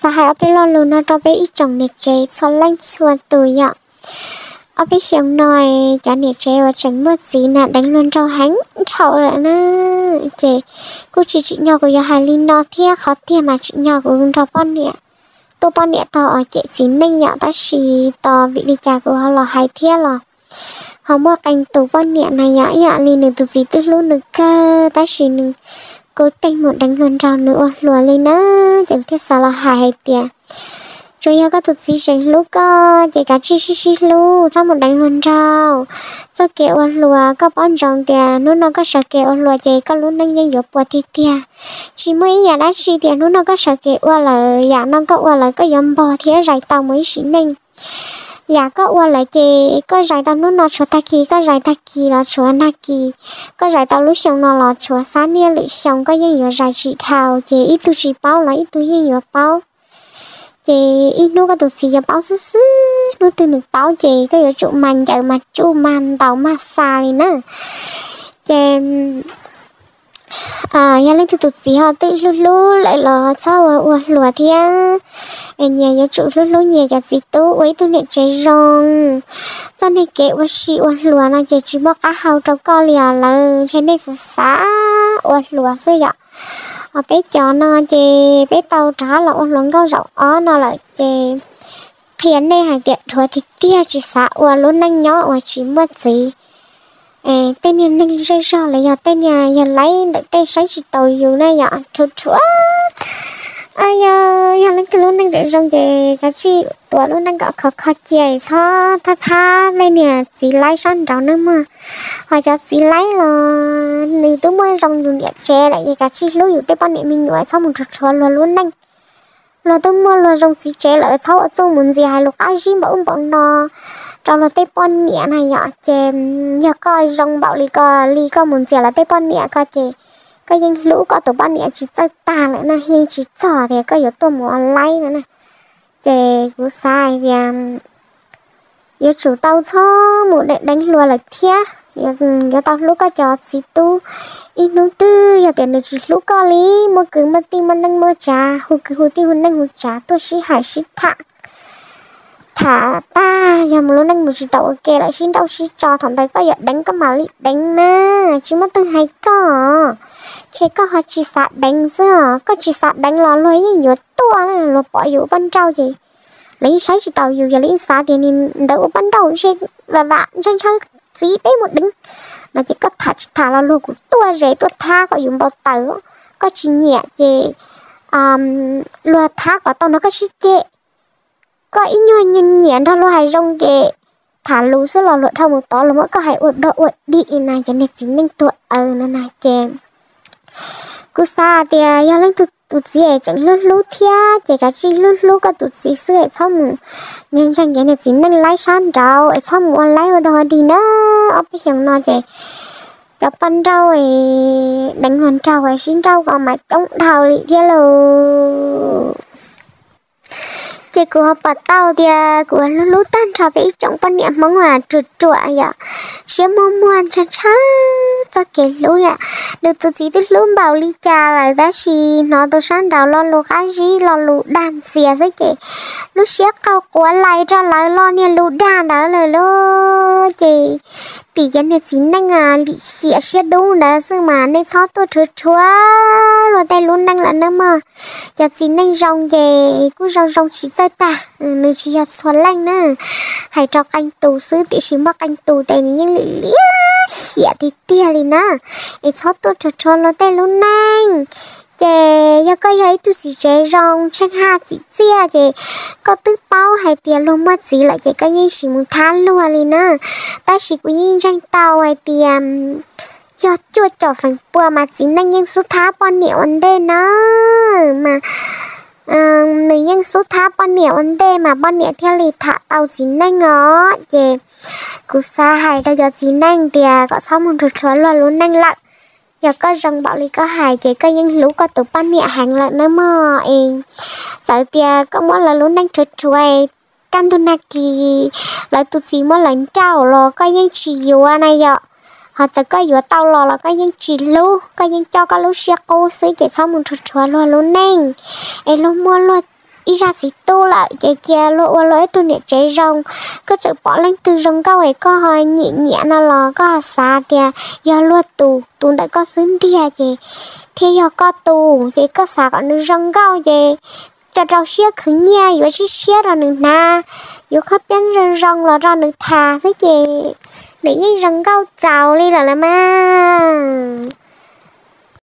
Xav hais ob peb lo lus no rau peb ib tsoom niam tsev txhua leej txhua tus yom. Ob peb xyoos no cov niam tsev uas tseem muaj txiv na deev hluas nraug heev dhau lawm na. Ces kuj tsis tsim nyog kuv yuav hais li no thiab, qhov tiag mas tsim nyog kuv nrog poj niam, tuaj poj niam tog os cem txiv neej yom, tab sis tos vim li cas kuv ho los hais thiab los ho muaj qee tus poj niam na yom, ib yam li nws tus txiv twb hlub nws kawg tab sis nws kuj teej mus deev hluas nraug nws ua hluas li na. Ces thiaj xav los hais hais tias tsuas yog koj tus txiv tseem hlub koj ces kav tsij sib sib hlub, txhob mus deev hluas nraug. Txoj kev ua hluas koj paub ntsoov tias hnub no koj sawv kev ua hluas ces koj lub neej yeej yuav puas tiag tiag. Tsis muaj ib yam dab tsi tias hnub no koj sawv kev ua lawm, yam no koj ua lawm koj yuav npog thiab zais tau mus ib sim neej. Yam koj ua lawm ces koj zais tau hnub no tshuav tag kis, koj zais tag kis los tshuav nag kis, koj zais tau lub xyoo no los tshuav xab niaj lwm xyoo, koj yeej yuav zais tsis dhau. Ces ib tug tsis paub los ib tug yeej yuav paub. Ces ib hnub koj tus txiv yuav paub xwb xwb, hnub twg nws paub ces koj yuav tsum mag ncaws mag tsuj mag ntaus mag xa li na. Ces yog leej twg tus txiv ho twb hlub hlub lawm los txhob ua ua hluas thiab. Es nyias yuav tsum hlub hlub nyias cov txiv tub, ua ib tug niam tsev zoo. Txoj niag kev ua si ua hluas no ces tsis muaj qab hau rau koj li os, lawv ntshe nej xav xav ua hluas xwb yom. Ho peb cov no ces peb tau rov los ua hluas nkauj zaum ob no lawm ces qhia nej hais tias dhuav tiag tiag tsis xav ua lub neej nyob uas tsis muaj txiv. Tej niag neeg zej zog los yog tej niag yog laib ntawm tej saib tsis taus yus na yom, rhuav rhuav. Yog, yog leej twg lub neej tseem zoo ces kav tsij tuav lub neej kom khov kho cia, txhob thab thab tej niag txiv laib sab nraud nawb mog. Ho cov txiv laib los nws twb muaj zoo yus niam tsev lawm ces kav tsij hlub yus tej poj niam me nyuam, txhob mus rhuav rhuav luag lub neej. Luag twb muaj luag zoo txiv tsev lawm, txhob ua txuj mus ntxias hais lus qab zib npaum ub npaum no rau luag tej poj niam na yom. Ces yog koj zoo npaum li ko li koj mus ntxias luag tej poj niam ko ces koj yeej hlub koj tus poj niam tsis txawj tag lawm na, yeej tsis txog tias koj yuav tuaj mus ua laib no na. Ces kuv xav hais tias yuav tsum tau txhob mus deev hluas lawm thiab. Yuav tau hlub koj cov txiv tub. Ib hnub twg yog tias nws tsis hlub koj li, muaj kwv muaj tij muaj neej muaj tsav, hu kwv hu tij hu neej hu tsav tuaj sib hais sib tham. Tham tag yog mus lub neej mus tsis tau ua ke lawm, sib nrauj sib tso, thaum ntawd koj yuav deev koj mam li deev na, tsis muaj twg hais koj. Ces koj ho tsis xav deev xwb os, koj tsis xav deev los luag yeej yuav tuaj, luag pom yus ua poj nrauj ces lawv yeej saib tsis taus yus, yog lawv yeej xav tias nim ntawd ua poj nrauj ntshe vam vam ntshaw ntshaw txiv peb mus deev no ces koj tham tsis tham los luag kuj tuaj ze tuaj thab kom yus npau taws. Koj tsis nyiam ces luag thab kom tau nrog koj sib ceg. Koj ib nyuag nyiam nrog luag hais zoo ces tham lus xwb los luag dhau mus tod, luag muab koj hais ua dog ua dig na, cov niag txiv neej tuag aws no na. Ces kuv xav tias yog leej twg tus txiv es tseem hlub hlub thiab ces kav tsij hlub hlub koj tus txiv xwb es txhob mus ntseeg ntseeg cov niag txiv neej laib sab nraud es txhob mus ua laib ua dog ua dig na. Ob peb xyoos no ces cov poj nrauj deev hluas nraug es sib nrauj ko mas coob dhau li thiab lauj. Ces kuv ho pom tau tias kuv hlub hlub tag nrho peb ib tsoom poj niam Hmoob as, ruam ruam yom, siab muag muag ntshaw ntshaw txoj kev hlub yom. Nws tus txiv twb hlub npaum li cas lawm tab sis hnov tus sab nraud lo lus qab zib lo lus dag ntxias xwb ces lub siab qaug quav lais rau lawv lo niag lus dag ntawd lawm lauj. Ces tim cov niag txiv neej lim hiam siab dub ntawd xwb mas nej txhob tuaj rhuav rhuav luag tej lub neej lawm nawb mog. Cov txiv neej zoo ces kuj zoo zoo tsis txawj tag, nws tsis yog txhua leej na. Hais rau qee tus xwb tiam sis muaj qee tus ces nws yeej lim hiam tiag tiag li na. Es txhob tuaj rhuav rhuav luag tej lub neej. Ces yog koj yog ib tug txiv tsev zoo tsheej haj txim txiaj ces koj twb paub hais tias luag muaj txiv lawm ces koj yeej tsis mus thab luag li na. Tab sis kuv yeej ntseeg tau hais tias yog cuaj caum feem pua mas txiv neej yeej xub thab poj niam ua ntej na. Mas nws yeej xub thab poj niam ua ntej mas poj niam thiaj li tham tau txiv neej os. Ces kuv xav hais rau cov txiv neej tias kom txhob mus rhuav rhuav luag lub neej lawm. Yog koj zoo npaum li koj hais ces koj yeej hlub koj tus poj niam heev lawm nawb mog. Es txawm tias koj muab lawv lub neej rhuav rhuav, kaj ntug nag kis lawv tus txiv muab lawv nrauj los koj yeej tsis yuav na yom. Ho txawm koj yuav tau los los koj yeej tsis hlub, koj yeej coj koj lub siab qub xwb ces txhob mus rhuav rhuav luag lub neej. Es luag muaj luag ib zaj txiv tub lawm ces cia luag ua luag ib tug niam tsev zoo. Koj txawm pom leej twg zoo nkauj es koj ho nyiam nyiam no los koj ho xav tias yog luag tus, tus ntawm koj xwb ntiag ces thiaj yog koj tus. Ces koj xav kom nws zoo nkauj ces rau rau siab khwv nyiaj yuav tsib siab rau nws hnav, yuav khob piab zoo zoo los rau nws tham xwb ces nws yeej zoo nkauj txaus li lawm las mas.